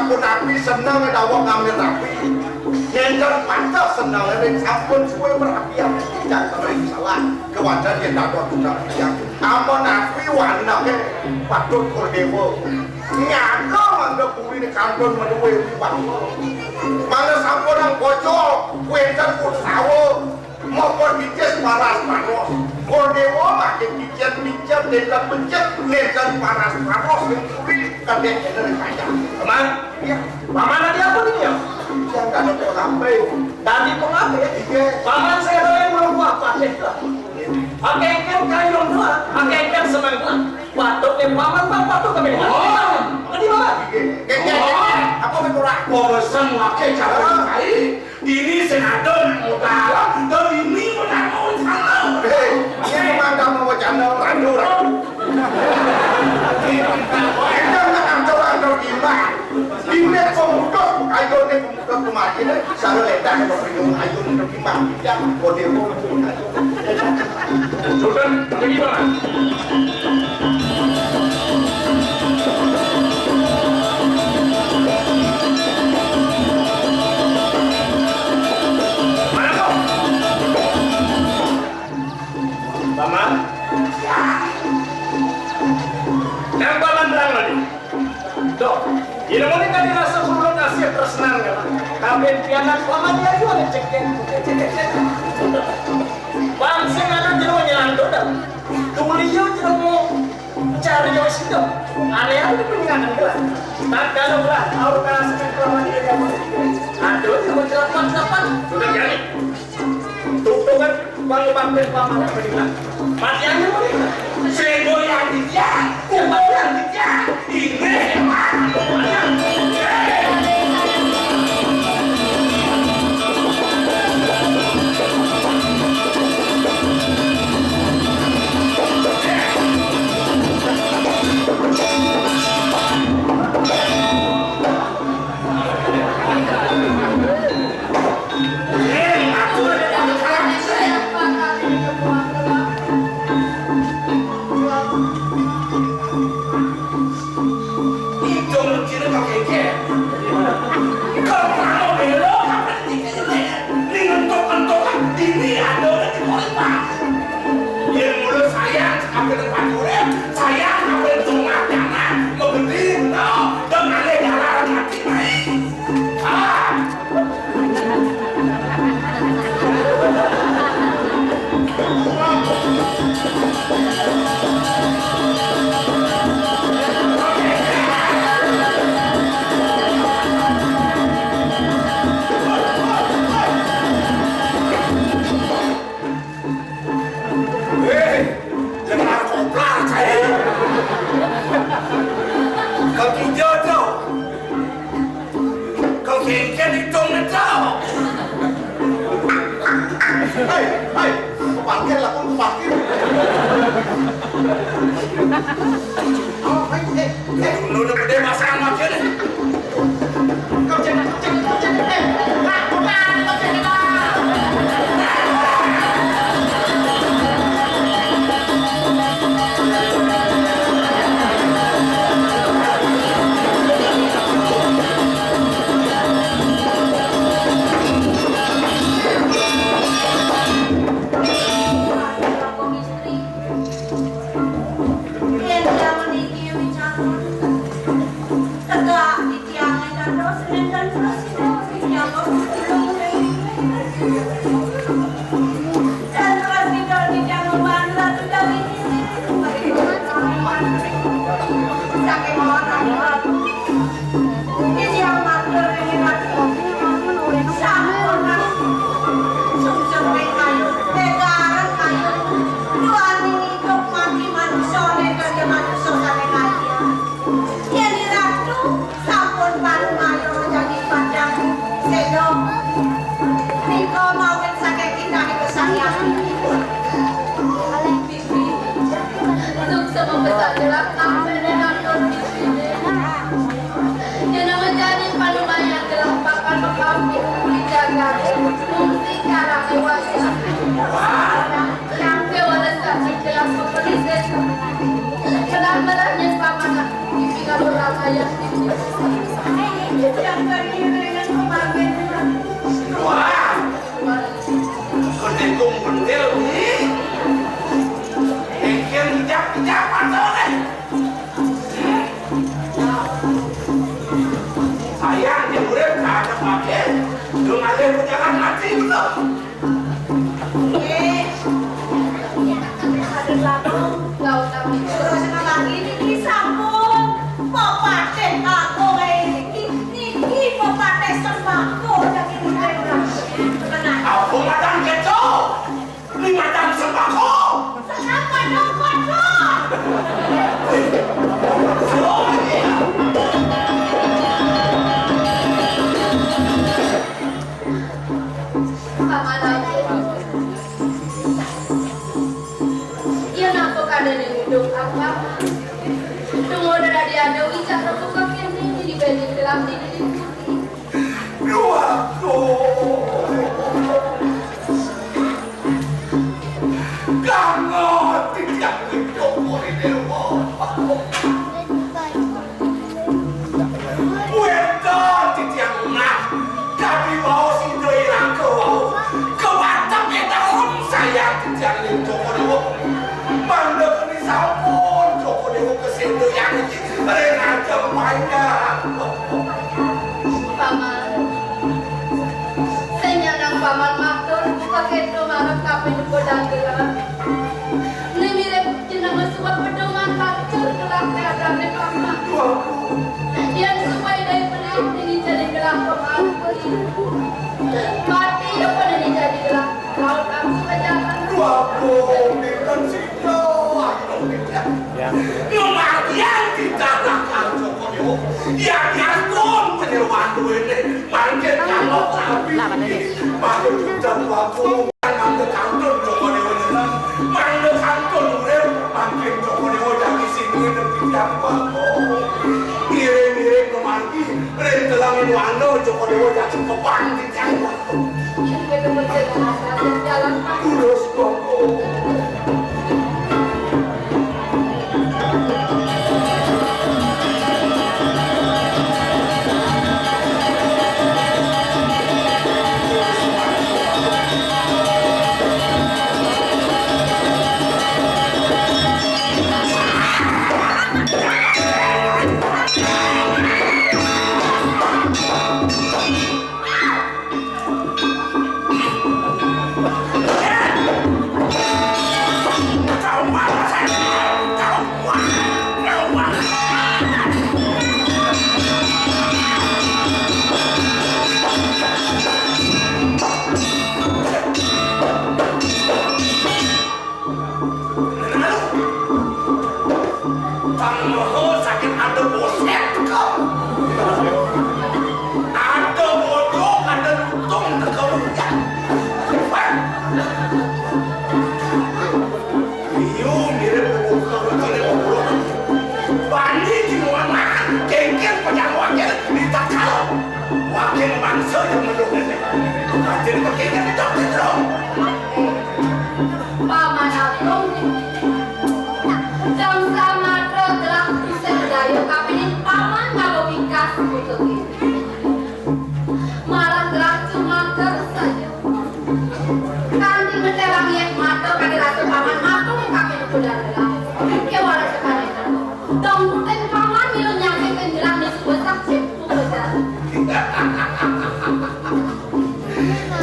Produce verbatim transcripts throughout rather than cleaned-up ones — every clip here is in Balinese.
Punapi seneng dawuh ngambil napi. Nénten patut seneng ring sampun suwé merapian. Jangan sering salah. Kewajiban yen dados tunggal tiyang. Amun napi waneké patut Kurdéwa. Nyaga mangga kuwi kantun maduwé wibawa. Mangga sampun nang bocor, wénten Usawa. Moko dicis paras paros. Kurdéwa makin dicis, dicis, nénten becik, nénten paras paros, ning puri kadék éner kaya. Paman? Iya. Paman adi apa niki ya? Yang kada kok sampai. Tadi pengape? Iya. Paman saya doyan merubah patih lah. Akengken kayun doang, akengken semeng doang. Patut nih paman bang patut kami. Oh. Tadi paman. Iya. Kengken, kengken. Apa betul lah? Bosan waké cara kai. Dini sing adon modal, to dini menang mau sana. Hei, ini memang kamu wacana lanjut. Ini menang mau. Ini menang antor antor timbang. Ini pemutus, ayo nih pemutus kemari nih. Saya ledak ke pemutus, ayo nih timbang. Tidak, kode pemutus, ayo. Sultan, bagaimana? Paman? Nang paman terang lagi. Tuh, ini mau kan dirasa suruh kasih tersenang ya, Pak. Tapi pianak paman ya juga cek cek cek cek. Bangsa ada jero nyelantur dah. Tuliu jero mau cari jauh situ. Aneh aja penginganan gua. Tak kalau gua, aku kasih kelawan dia kamu. Aduh, kamu cepat cepat. Sudah jadi. Tutungan bang bangkit paman apa di mana? Mati aja mau di mana? Sego yang dia, umur yang dia, ini emang. Yen mula sayang sampai depan urip, sayang sampai sunat jana, mengerti, no, dan alih jalaran hati baik. Ah! Hei, dengar koplar saya. Kaki jodoh. Kau kengken hidung itu. Hei, hei, parkir lah, pun parkir. Oh, hei, hei. Lu udah gede masalah macam ni. Yen jaman iki wicaksana, tegak titiang dados nenten prasida titiang. Dan prasida titiang ngembang ratu Dawi. Saking orang Titiang matur ring Ratu. Sampun, Ratu. Sungsung ring kayu, legaran kayu. Duaning idup mati manusa, nek dadi manusa sane kaya. Yen Ratu sampun panumayo dadi padang seda, nika mawit saking titahipun Sang Hyang Widi. Suksma pesan gelah tampene atur isine. Yen nama jani panumayan gelah papan mekawi uli jagat, mung singkarang dewasa. Sampe walesan gelah sopan isine. Kenal melah yen pamanah, ipingan ora kaya. Paman ampun. Yén apa kadéné nguduk apa? Tunggu dadi ada wicak rebuka kéné di beli gelang di diri. Duh, aduh. Kangen titiang nguduk murid dewa. Wénten titiang ungah, kadi baos Ida Iraka wau. Kawatek ing dalem sayang titiang ning Joko Dewa. Mangda keni sampun Joko Dewa kaséda yang ring ajeng panjang. Paman, sing nyanang paman matur, kakéto marep kaping kudang gelar. Né mirip Jenenga suba pedoman lantur gelah teatrane paman. Yén suba Ida Ibu ning jadi gelah paman. Mati ya pada ning jadi gelah. Laut langsung ke jalan. Waduh, pinten sida. Ngamargiang titah lakar Joko Dewa. Yadiastun panyeroan duwene mangkin kanggo rabi. Mangkin juta waku. Mangda kantun Joko Dewa nyeneng, mangda kantun urip, mangkin Joko Dewa jagi singgih nepi tiang bangko. Ngiring-ngiring pamargi, ring telenging wana Joko Dewa jagi kebang di tiang bangko. Terus bangko. Kang Maha saking ada boset kok. Ada bodoh, ada lutung, ada keluyan. Iyo, mirip buku kalau jadi bodoh. Bani di mana? Kengkeng penyang wakil di takal. Wakil mangsa yang menurut ini. Jadi begini kita belum. Paman Agung, Jam Samatra telah bisa daya kapinin paman ngaba bingkas putuki. Malah telah cumaker saja. Kanti ngeterang yet mata kadi rasa paman matung kapin kudang gelang. Kewala sekali. Dong puting paman milu nyangkit gelang di sebuah sakit pukulan.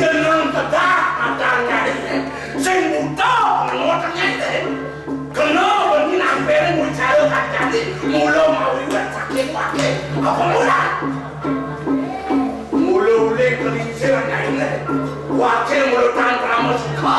Jeneng kedah matan nyai, sing buta ngemot nyai. Kena wengi nampene wicara kacadi, mula mawiwit saking wakil. Apa mula? Mula uli kelincir nyai. Wakil mula tan krama suka,